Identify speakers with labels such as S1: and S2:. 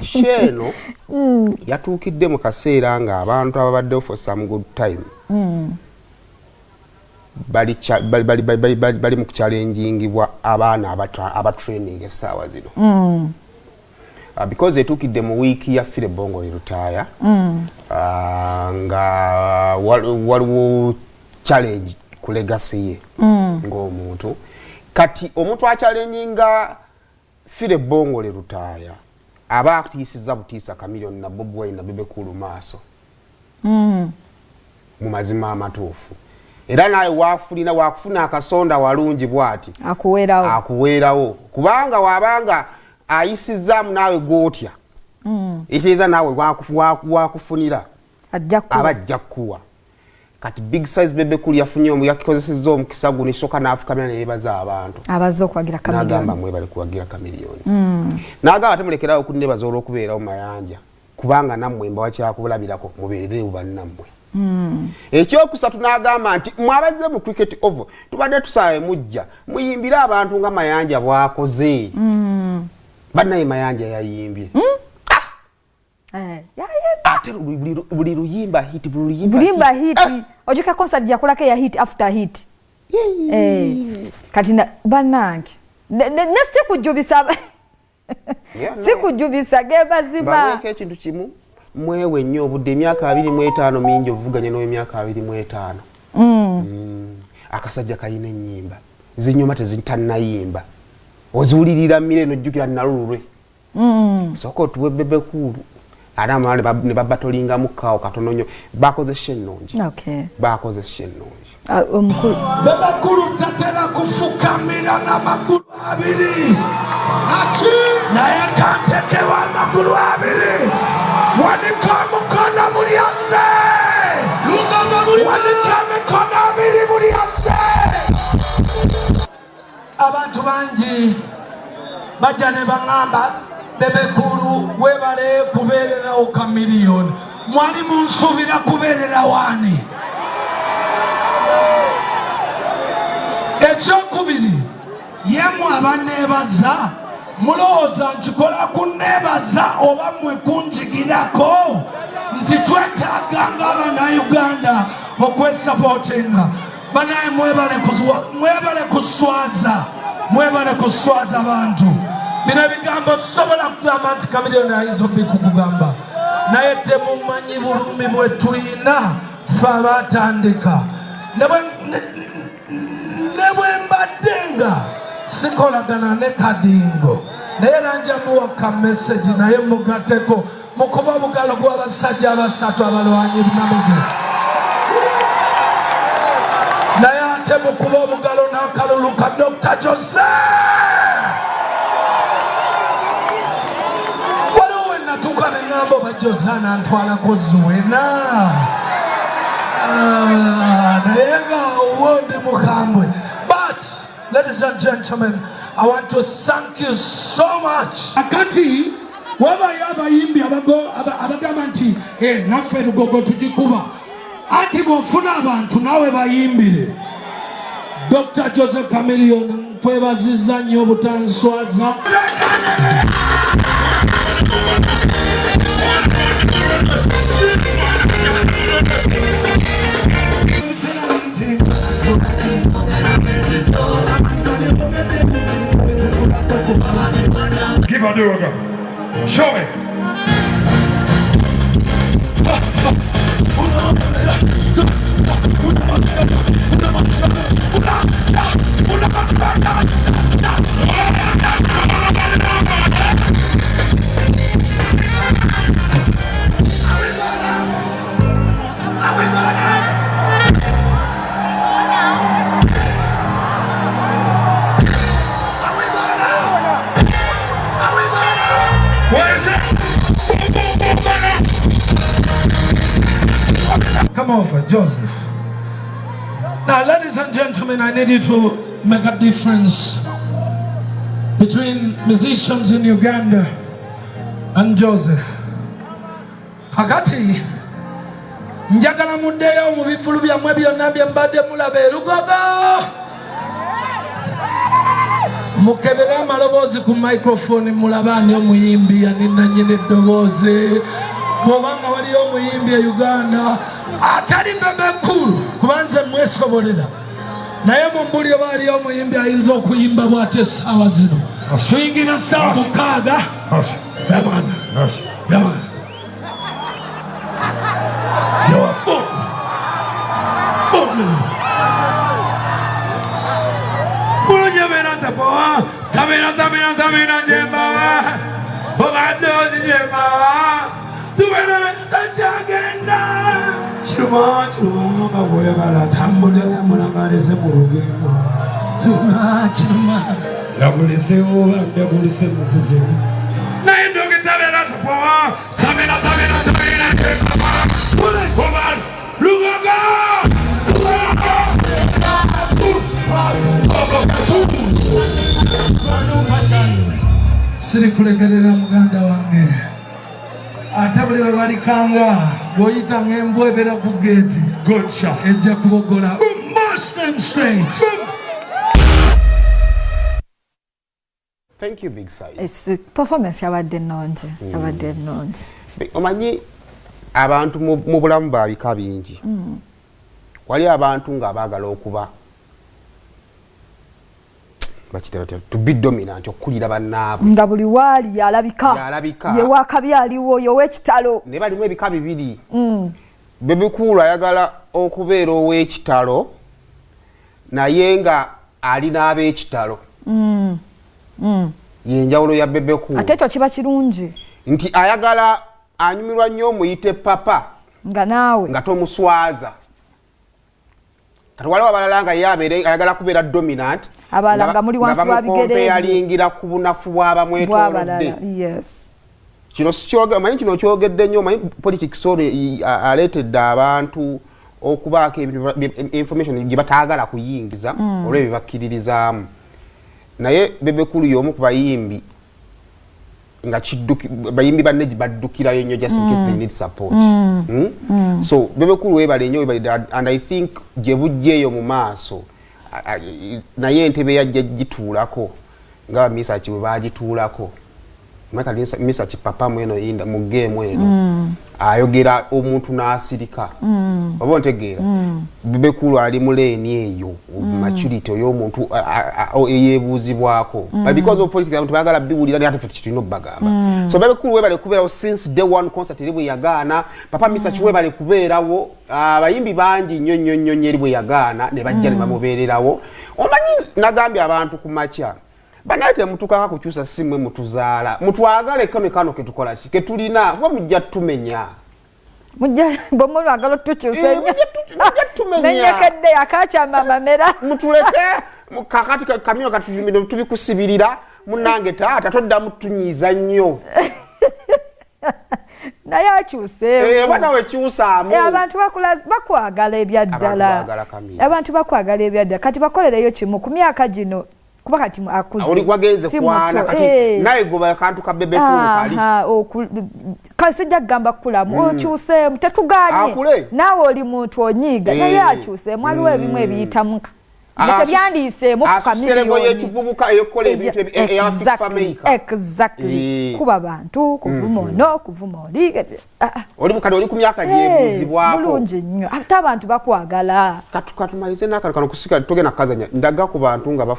S1: Show eno yatuukidde mu kaseera ng'abantu ababaddewo for some good time bali mu kuchallengingibwa abaana abatraining essaawa zino, because etuukidde mu wiiki ya Philly Bongole Lutaaya, nga waliwo challenge ku legacy ye ng'omuntu. Kati omuntu achallenginga Philly Bongole Lutaaya aba atiisiza butiisa Chameleone na Bobi Wine na Bebe Cool maaso mu mazima amatuufu. Era naye wafulina wakufuna akasonda walungi bwati
S2: akuweerawo.
S1: Akuweerawo, kubanga wabanga ayisizaamu naawe gwotya, ekitegeeza naawe wakufunira
S2: ajja kuwa.
S1: Aba ajja kukuwa. Kati Big Size Bebe Cool yafunye yakikozesezza omukisa guno esooka n'afukamira neyebaza abantu
S2: abazze okuwagira
S1: n'agamba
S2: Chameleone.
S1: Mwebale kuwagira Chameleone. N'agamba temulekerawo okunnebaza olw'okubeerawo Mayanja, kubanga nammwe mbawa kyakulabirako, mubeererewo bannammwe. Ekyokusatu n'agamba nti mwabazze mu Cricket Oval, tubadde tusaawe mujja muyimbire abantu nga Mayanja bw'akoze. Bannaye, Mayanja yayimbye.
S2: Yayimba.
S1: Ate buli luyimba hit, buli luyimba.
S2: Bulimba hit. Ojuka concert yakolako eya hit after hit. Kati bannange, ne sikujubisa.
S1: Yeah, no.
S2: Sikujubisa ge mazima.
S1: Baweeko ekintu kimu, mwewe nnyo obudde. Emyaka 25 mingi ovuganya n'owemyaka 25. Akasajja kalina ennyimba zinyuma, tezitannayimba oziwulirira mmire nojjukira nalululwe. Sooka otuwe Bebe Cool, ate amala ne babatolingamu kaawo katono nnyo. Bakoze show ennungi. Bakoze show ennungi.
S2: Ah, omukulu.
S3: Bebe Cool tatera kufukamira n'amagulu abiri, naye kantekewo amagulu abiri. Wanika omukono buli azze, wanika emikono abiri buli azze. Abantu bangi bajja ne baŋŋamba, "Bebe Cool, webale kubeererawo Chameleone." Mwali munsuubira kubeerera waani? Ekyokubiri, yemwe abaneebaza, mulowooza nkikola kuneebaza oba mmwe kunjigirako nti twetaaga ng'abannayuganda okwesapootinga? Banaye, mwebale kuswaza, mwebale kuswaza bantu. Bino ebigambo sobola kugamba nti Chameleone ayinza obikukugamba, naye temumanyi bulumi bwe tuyina fe abatandika. Ne bwe mbadde nga sikolagana ne Kadingo, naye era nja muwa ka message, naye mugatteko mukuba obugalo gw'abasajja abasatu abalwanyi namige, naye ate mukuba obugalo n'akalulu ka Dr. Jose. Waliwo we natuuka ne ŋŋamba, oba Jose anantwalako Zuwena? Ah, naye nga owo ndi mukambwe. But ladies and gentlemen, I want to thank you so much. Akati wabayo abayimbi abagamba nti, "Eh, naffe Lugogo tugikuba." Ati bw'ofuna abantu naawe bayimbire. Dr. Jose Chameleone, nkwebazizza nnyo obutanswaza.
S4: Give her the go. Show me. What is it? Boom, boom, boom, boom.
S3: Come over, Joseph. Now, ladies and gentlemen, I need you to make a difference between musicians in Uganda and Joseph. Kakati, njagala muddeyo mu bivulu byammwe byonna bye mbadde mulaba erugogo. Mukebere amaloboozi ku microphone, mulabe ani omuyimbi, ani nannyini eddoboozi. Bw'obanga waliyo omuyimbi e Uganda atali Bebe Cool, kuba nze mwesobolera, naye mumbuli oba aliyo omuyimbi ayinza okuyimba bw'ate essaawa zino, tuyingira ssaawa 6. Yeah man. Yeah man. Yo, boom. Boom.
S4: Bulungi tapoa, samina samina samina jemba, obadde jemba, tubere
S3: Tajagenda.
S4: Kiruma kiruma nga bw'oyagala, tambula tambula nga alese mu lugendo.
S3: Kiruma, kiruma.
S4: Nga oba ndakulise muvugemu. Naye dokita beera tapoa, samina samina samina jemba, oba lugogo.
S3: Sirikulekerera muganda wange, ate buli lwe balikanga bw'oyita ng'embwa ebeera ku geeti ejja kubogola. Muslim straight.
S1: Thank you, Big Size.
S2: It's performance yabadde nnungi, yabadde nnungi.
S1: Omanyi abantu mu bulamu ba bika bingi. Wali abantu nga baagala okuba bakita batya, to be dominant, okukulira bannaabwe.
S2: Nga buli waali yalabika.
S1: Yalabika.
S2: Ye wakabi aliwo, ye ow'ekitalo.
S1: Naye balimu ebika bibiri. Bebe Cool ayagala okubeera ow'ekitalo naye nga ali n'ab'ekitalo. Yenjawulo ya Bebe Cool.
S2: Ate ekyo kiba kirungi.
S1: Nti ayagala anyumirwa nnyo omuyite papa.
S2: Nga naawe.
S1: Nga tomuswaza. Kati waliwo abalala nga ye ayagala kubeera dominant.
S2: Abalala nga muli wansi wa bigere.
S1: Nga bamukompeyalingira ku bunafu bw'abamwetoolodde.
S2: Yes.
S1: Kino si kyoge, omanyi kino kyogedde nnyo, omanyi politics ono aleetedde abantu okubaako ebintu information gye bataagala kuyingiza olw'ebyo bakkiririzaamu. Naye Bebe Cool y'omu ku bayimbi nga bayimbi banne gye baddukirayo nnyo just in case they need support. So Bebe Cool weebale nnyo, weebale ddala, and I think gye bujja eyo mu maaso naye entebe yajja gituulako nga Misaki bwe baagituulako. Misaki papa mweno yinda mu game eno ayogera omuntu n'asirika. Oba ontegeera? Bebe Cool ali mu lane eyo maturity ey'omuntu eyeebuuzibwako. But because of politics abantu baagala biwulira, naye ate ffe tulina obbagamba. So Bebe Cool weebale kubeerawo since day one, concert eri bwe yagaana. Papa Misaki weebale kubeerawo. Abayimbi bangi nnyo nnyo nnyo nnyo eri bwe yagaana ne bajja ne bamubeererawo. Omanyi nagambye abantu ku makya, banaye temutukaka kukyusa si mmwe mutuzaala, mutwagale kano kano ketukola ki ketulina, kuba mujja tumenya.
S2: Mujja bwe mulwagala otukyusa ennyo.
S1: Mujja tumenya.
S2: Nenyekedde yakakyama amamera.
S1: Mutuleke kakati kamyo kati tubikusibirira munnange taata toddamu tunyiiza nnyo.
S2: Naye akyuseemu.
S1: Oba nawe kyusaamu.
S2: Abantu bakwagala ebyaddala.
S1: Abantu baagala Kamili.
S2: Abantu bakwagala ebyaddala. Kati bakolereyo kimu ku myaka gino, kuba kati akuze.
S1: Oli wagenze
S2: Si
S1: kwana
S2: muto.
S1: Kati naye goba akantu ka Bebe Cool kali.
S2: Aha, kale sijja kugamba kukulamu, okyuseemu, tetuganye.
S1: Akule.
S2: Naawe oli muntu onyiiga, naye akyuseemu, waliwo ebimu ebiyitamu. Nga tebyandiyiseemu ku
S1: Asusereko
S2: Chameleone.
S1: y'ekivubuka eyokukola ebintu eya fameica.
S2: Exactly. Kuba bantu, kuvuma ono, kuvuma oli.
S1: Oli kati oli ku myaka gyebuuzibwako.
S2: Bulungi nnyo, ate abantu bakwagala.
S1: Katumalize n'akantu kano kusika tugenda kukazanya ndaga ku bantu nga